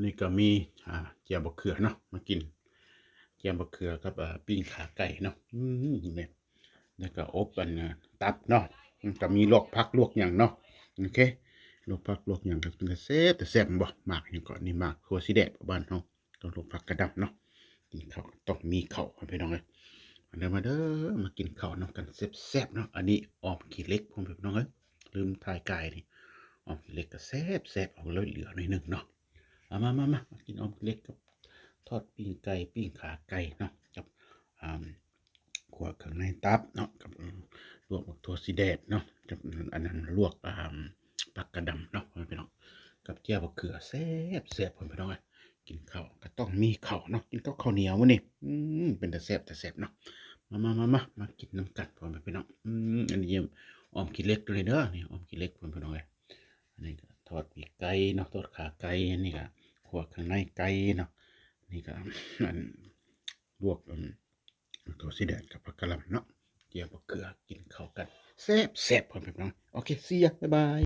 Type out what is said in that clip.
ນີ້ກໍມີ ອ່າ ແຈ່ວບັກເຂືອເນາະ ມາກິນແຈ່ວບັກເຂືອກັບ ອ່າ ປີ້ງຂາໄກ່ເນາະ. ອືມ ນີ້ ແລ້ວກໍອົບອັນ ຕັບເນາະ. ມັນກໍມີລວກຜັກລວກຫຍັງເນາະ. ໂອເຄ ລວກຜັກລວກຫຍັງກໍເປັນຕາແຊບ ຕາແຊບ ແມ່ນບໍ່? ໝາກຫຍັງເກາະ ນີ້ໝາກຖົ່ວສີແດດບ້ານເຮົາ ຕ້ອງລວກຜັກກະດຳເນາະ. ກິນເຂົ້າກໍຕ້ອງມີເຂົ້າ ພໍ່ແມ່ພີ່ນ້ອງເອີຍ. ມາເດີ ມາເດີ ມາກິນເຂົ້ານຳກັນແຊບໆເນາະ. ອັນນີ້ອອມຂີ້ເຫຼັກ ພໍ່ແມ່ພີ່ນ້ອງເອີຍ ລືມຖ່າຍກາຍນີ້. ອອມຂີ້ເຫຼັກກໍແຊບໆ ເອົາເຫຼືອໆໜ້ອຍໜຶ່ງເນາະ. ເອົາ ມາ ມາ ມາ ມາກິນອອມຂີ້ເຫຼັກກັບທອດປີ້ງໄກ່ ປີ້ງຂາໄກ່ເນາະ ກັບ ອ່າ ຂົ້ວເຄື່ອງໃນຕັບເນາະ ກັບ ອືມ ລວກໝາກຖົ່ວສີແດດເນາະ ກັບອັນນັ້ນລວກ ອ່າ ຜັກກະດຳເນາະ ພໍ່ແມ່ພີ່ນ້ອງ ກັບແຈ່ວບັກເຂືອ ແຊບໆ ພໍ່ແມ່ພີ່ນ້ອງເອີຍ. ກິນເຂົ້າກໍຕ້ອງມີເຂົ້າເນາະ ກິນກັບເຂົ້າໜຽວມື້ນີ້. ອືມ ເປັນຕາແຊບ ຕາແຊບເນາະ. ມາ ມາ ມາ ມາ ມາກິນນຳກັນ ພໍ່ແມ່ພີ່ນ້ອງ. ອືມ ອັນນີ້ອອມຂີ້ເຫຼັກຕົວນີ້ເດີ ນີ້ອອມຂີ້ເຫຼັກ ພໍ່ແມ່ພີ່ນ້ອງເອີຍ. ອັນນີ້ກໍທອດປີກໄກ່ເນາະ ທອດຂາໄກ່. ອັນນີ້ກໍຂົ້ວເຄື່ອງໃນໄກ່ເນາະ. ນີ້ກໍ ອັນ ລວກ ອັນ ຖົ່ວສີແດດກັບຜັກກະດຳເນາະ ແຈ່ວບັກເຂືອ ກິນເຂົ້າກັນແຊບໆ ພໍ່ແມ່ພີ່ນ້ອງ. ໂອເຄ see ya ບາຍບາຍ.